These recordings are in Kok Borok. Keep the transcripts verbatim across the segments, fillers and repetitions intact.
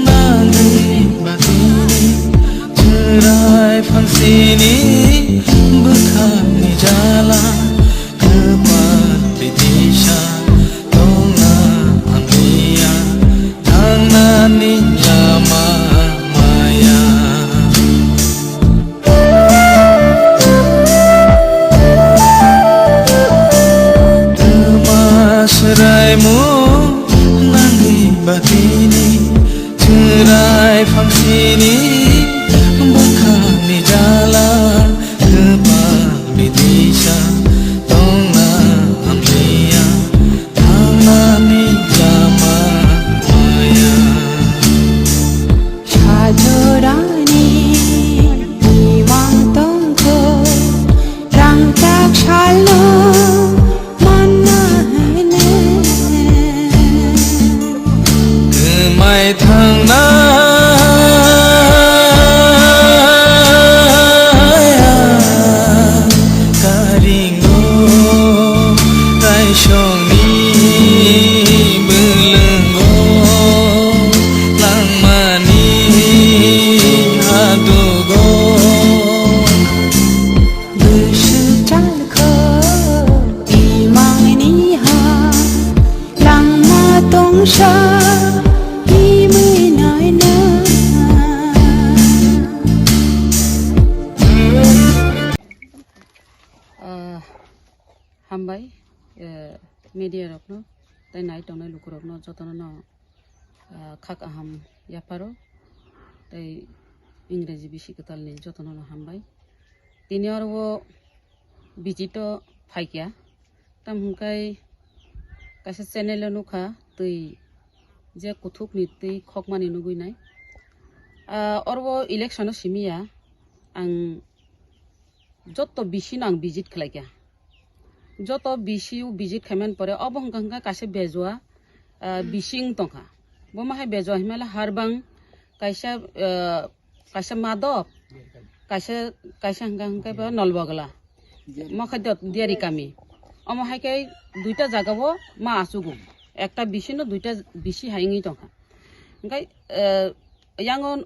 Nangni bagwini chwrai phangsini bwkhakni jala, kwpal bidisa tongna hamliya, thangnani lama maya. Twma swraimu nangni bagwini chwrai phangsini bwkhakni jala, kwpal bidisa tongna hamliya, thangnani lama maya. Sajorani imang tongkho, rangchak salno manna hene. Kwmai thangnaya karingo, kaisongni bwlwngo, langmani hadugo. Bwswk chalkho imangni ha, langma tongsa himwi naina. Ah, hambai, eh, media rokno tei nai tongnai lukurokno jotono no, ah, khak aham yapharo tei Ingreji bisi kwtalni jotono no hambai. Tini oro o visit o phaikya, tamo hwnkhai kaisa channel o nukha twi je kuthukni twi khokmani nugwi nai. Ah, oro o election o simi ya, ang joto bisi no ang visit khlaikha. Joto bisi o visit khaimani pore obo hwnka hwnka kaisa bejua, ah, bisi wng tongkha. Bo ma hai bejua hinmale harbang kaisa, ah, kaisa madop, kaisa, kaisa hwnka hwnka ba nolbogla. Mo khai dot diari kami. Omo hai khe duita jaga o ma achugo. Ekta bisi no duita bisi hai wngwi tongkha. Hwnkhai, eh, yango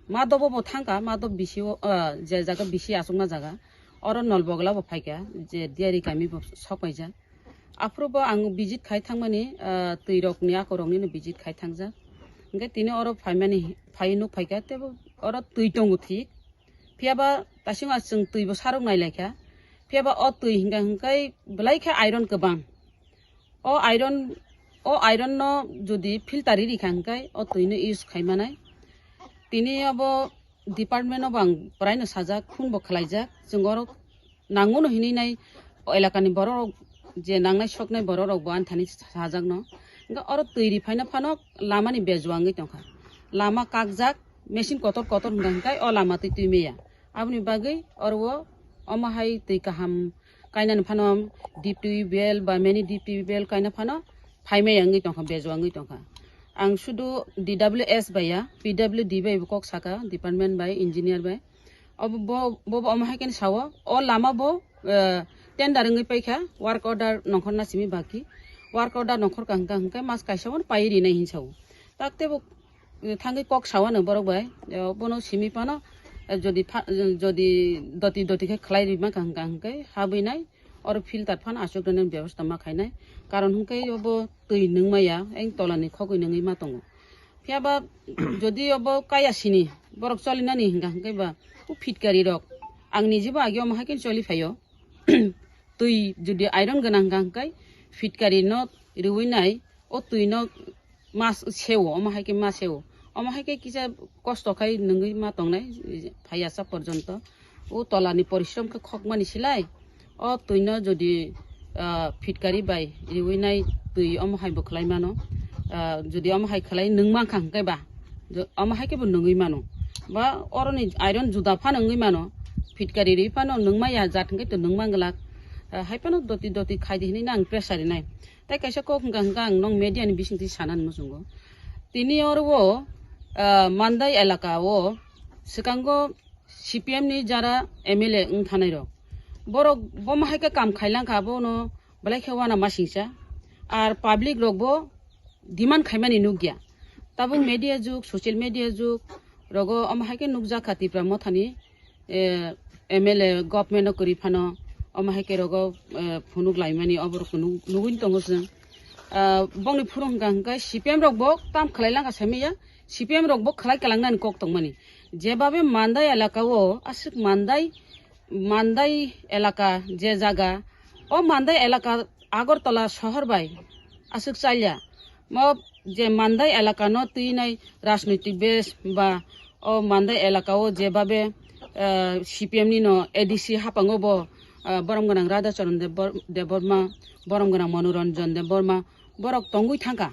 madobo bo thangkha, madob bisi o, ah, je jaga bisi achukma jaga, oro nolbogla bo phaikha, je diari kami bo sokpaijak. Aphuru bo ang visit khai thangmani, ah, twi rokni, ako rokni no visit khai thangjak. Hwnkhe tini oro phaimani, phai nuk phaikha, tebo oro twi tongo thik. Phiya ba taisingma chwng twi bo sarok nailaikha. Phiya ba o twi hwnkha hwnkhe belai khe iron kwbang. O iron, o iron no jodi filter ri rikha hwnkhe o twi no use khai manai. Tini obo department o bo ang prai no sajak, phone bo khlaijak. Chwng oro nango no hinwi nai, o elakani borok rok je nangnai soknai borok rok bo ani thani sajak no. Hwnkhe oro twi ri phaina phano lama ni bejua wngwi tongkha. Lama kakjak, machine kotor kotor hwnkha hwnkhe o lama twi twi maya. Aboni bagwi oro o omo hai twi kaham kainani phano deep tubewell ba mini deep tubewell kaina phano phaimaya wngwi tongkha, bejua wngwi tongkha. Ang sudu D W S bai ya, P W D bai bo kok saka, department bai, engineer bai. Obo bo, bo, bo omo hai khe sao, o lama bo, eh, tender wngwi paikha, work order nongkhorna simi baki. Work order nongkhorkha hwnkha hwnkhe mas kaisa bono pai rinai hin sao. Takte bo, eh, thangwi kok sao ano borok bai, eh, bono simi phano, eh, jodi pha-, jodi doti doti khe khlai rima kha hwnkha hwnkhe habwi nai, oro filter phano achuk rwnani bebosta ma khainai. Karon hwnkhe obo twi nungmaya, eng tolani khogwi nungwi ma tongo. Phiya ba jodi obo kaya sini borok cholinani hwnkha hwnkhe ba o fitkari rok, ang nijebo age omo hai khe choli phaio. Twi jodi iron gwnang hwnkha hwnkhe fitkari no riwi nai, o twi no ma sewo, omo hai khe ma sewo. Omo hai khe kisa kosto khai nungwi ma tongnai, phaiya sa porjonto. O tolani porishrom khe khokmani silai. O twi no jodi, ah, fitkari bai riwi nai twi omo hai bo khlai mano. Ah, jodi omo hai khlai nung mankha hwnkhe ba, jo-, omo hai khe bo nungwi mano. Ba oroni iron juda phano wngwi mano. Fitkari ri phano nung maya jat hwnkhe to nung manglak. Ah, hai phano doti doti khai di hinwi nang pressure rinai. Tai kaisa kok hwnkha hwnkha ang nong media ni bisingtwi sanani muchungo. Tini oro o, ah, Mandai elaka o swkango C P M ni jara M L A wng thanai rok. Borok bomo hai khe kam khailangkha, bono belai khe wana masingcha. Ar public rok bo demand khaimani nukya. Tabuk media jug, social media jug, rogo omo hai khe nukjakha Tipra Mothani, eh, M L A government no kwrwi phano, omo hai khe rogo, eh, phunuk laimani, oborok nuk-, nugwi tongo chwng. Ah, bongni phuru hwnkha hwnkhe C P M rok bo tam khlai langkha saimanya, C P M rok bo khlai kalangnani kok tongmani. Jebabe Mandai elaka o, aswk Mandai, Mandai elaka je jaga, o Mandai elaka Agartala sohor bai aswk chalya. Mo je Mandai elaka no twinai rajnoitik base ba o Mandai elaka o jebabe, eh, C P M ni no A D C hapango bo, eh, borom gwnang Radha Charan Debor-, Debbarma, borom gwnang Manoranjan Debbarma, borok tongwi thangkha.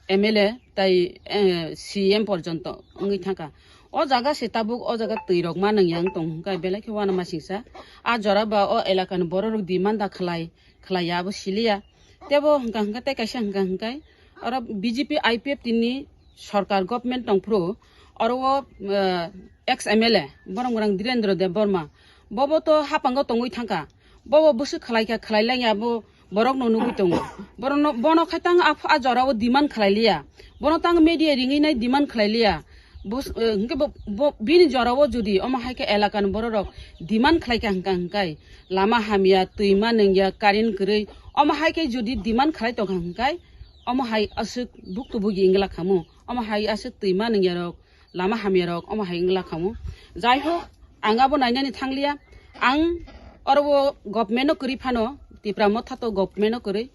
M L A tai, eh, C M porjonto wngwi thangkha. O jaga se tabuk o jaga twi rok ma nang yang tong hwnkhe belai khe uanamasingcha. A jora ba o elaka ni borok rok demand da khlai, khlai ya abo siliya. Tebo hwnkha hwnkhe tei kaisa hwnkha hwnkhe oro B J P I P F T ni sorkar government tongphuru oro o, eh, ex M L A borom gwnang Dhirendra Debbarma bobo to hapango tongwi thangkha. Bobo bwswk khlai kha, khlai lang ya, bo borok no nugwi tongo. Borok no, bono khai tang a, a jora o demand khlai liya. Bono tang media ringwi nai demand khlai liya. Bus-, eh, hwnkhe bo, bo, bini jora o jodi omo hai khe elaka ni borok rok demand khlai kha hwnkha hwnkhe lama hamya, twi ma nung ya, current kwrwi, omo hai khe jodi demand khlai tong kha hwnkhe omo hai aswk buktu bugi wngla khamu. Omo hai aswk twi ma nung ya rok, lama hamya rok omo hai wngla khamu. Jai hok, ang abo nainani thangliya. Ang oro o government no kwrwi phano, Tipra Motha to government no kwrwi,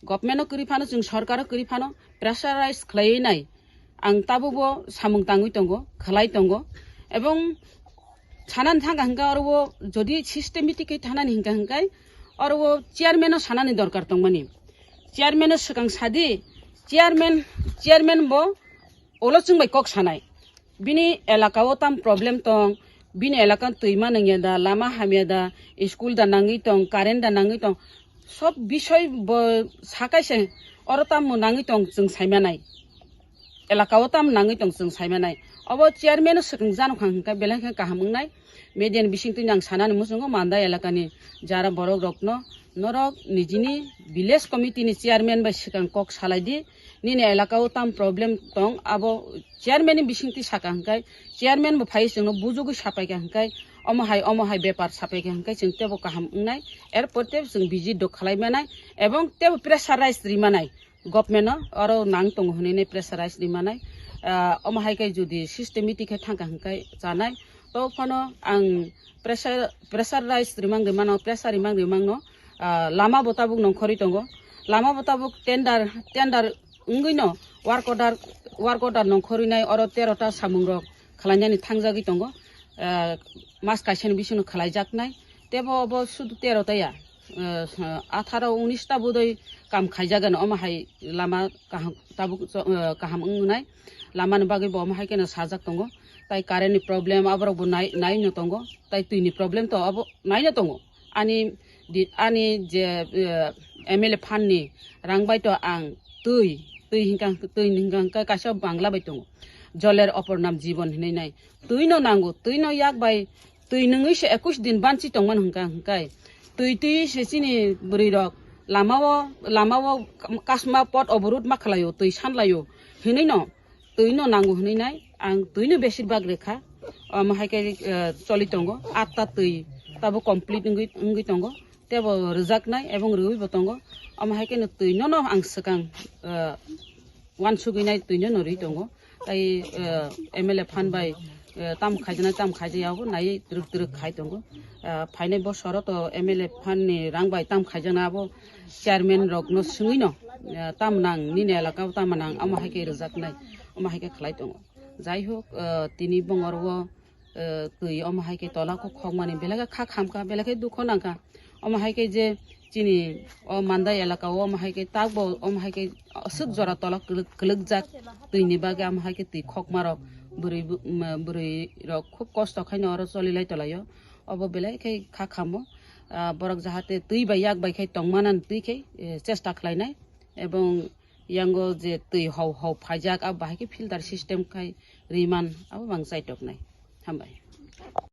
government no kwrwi phano, chwng sorkar o kwrwi phano pressurize khlaiwi nai. Ang tabukbo samung tangwi tongo, khlai tongo. Ebong sanani thangkha hwnkhe oro o jodi systematic khe thanani hwnkha hwnkhe oro o chairman no sanani dorkar tongmani. Chairman no swkang sadi, chairman, chairman bo ulo chwng bai kok sanai. Bini elaka o tam problem tong, bini elaka twi ma nung ya da, lama hamya da, school da nangwi tong, current da nangwi tong. Sob bisoi bo sakai se oro tam mo nangwi tong chwng saimanai. Elaka o tam nangwi tong chwng saimanai. Obo chairman no swkang jano kha hwnkhe belai khe kaham wngnai. Media ni bisingtwi ang sanani muchungo Mandai elaka ni jara borok rokno norok nijini village committee ni chairman bai swkang kok salai di. Nini elaka o tam problem tong, abo chairman ni bisingtwi saka hwnkhe, chairman bo phai chwngno bujugwi sapaikha hwnkhe, omo hai, omo hai bepar sapaikha hwnkhe chwng tebo kaham wngnai, erpor tebo chwng visit do khlai manai, ebong tebo pressurize ri manai, government no oro nang tongo hwnwi nai pressurize ri manai. Ah, omo hai khe jodi systematic khe thangkha hwnkhe chanai, to phano ang pressure, pressurize rimang rimano, pressure rimang rimang no, ah, lama bo tabuk nongkhorwi tongo, lama bo tabuk tender, tender wngwi no work order, work order nongkhorwi nai oro tero ta samung rok khlainani thangjagwi tongo. Ah, mas kaisani bisingno khlaijaknai, tebo obo sudu tero ta ya, ah, atharo unis ta budoi kam khaijagano, omo hai lama kaham tabuk cho-, ah, kaham wngnai, lamani bagwi bo omo hai kheno sajak tongo. Tai current ni problem aborok bo nai, nai no tongo, tai twi ni problem to abo nai no tongo. Ani di, ani je, eh, M L A fund ni rang bai to ang twi, twi hingka, twi hingka hingka kaisa bangla bai tongo. Joler opor nam jibon hinwi nai. Twi no nango, twi no yak bai, twi nungwi se ekush din banchi tongmani hingka hingkai. Twi twi se chini bwrwi rok lama o, lama o kasma pot oborut ma khlai o, twi san lai o hinwi no. Twi no nango hinwi nai, ang twi no besir bak rekha. Omo hai khe, eh, choli tongo, atta twi tabo complete wngwi, wngwi tongo. Tebo rwjaknai ebong rwui bo tongo. Omo hai khe no twi no no ang swkang, eh, wansugwi nai twi no no rwi tongo. Tai, eh, M L A fund bai, eh, tam khaijaknai, tam khaijak ya bo nai twrwk twrwk khai tongo. Eh, phainai bosoro to M L A fund ni rang bai tam khaijaknai abo chairman rok no swngwi no, eh, tam nang nini elaka o tam nang omo hai khe rwjaknai, omo hai khe khlai tongo. Jai hok, eh, tini bongor o, eh, twi omo hai khe tola kok khokmani belai khe kha khamkha, belai khe dukho nangkha. Omo hai khe je chini o Mandai elaka o omo hai khe takbo omo hai khe aswk jora tola kwlwk-, kwlwkjak twi ni bagwi omo hai khe twi khokma rok bwrwi bu-, ma-, bwrwi rok khub kosto khaino oro choli lai tolai o. Obo belai khe kha khamo, ah, borok jahate twi bai yak bai khai tongmana twi khai, eh, chesta khlainai, ebong yango je twi hau hau phaijak, abo bahai khe filter system khai riman, abo bang chaitoknai. Hambai.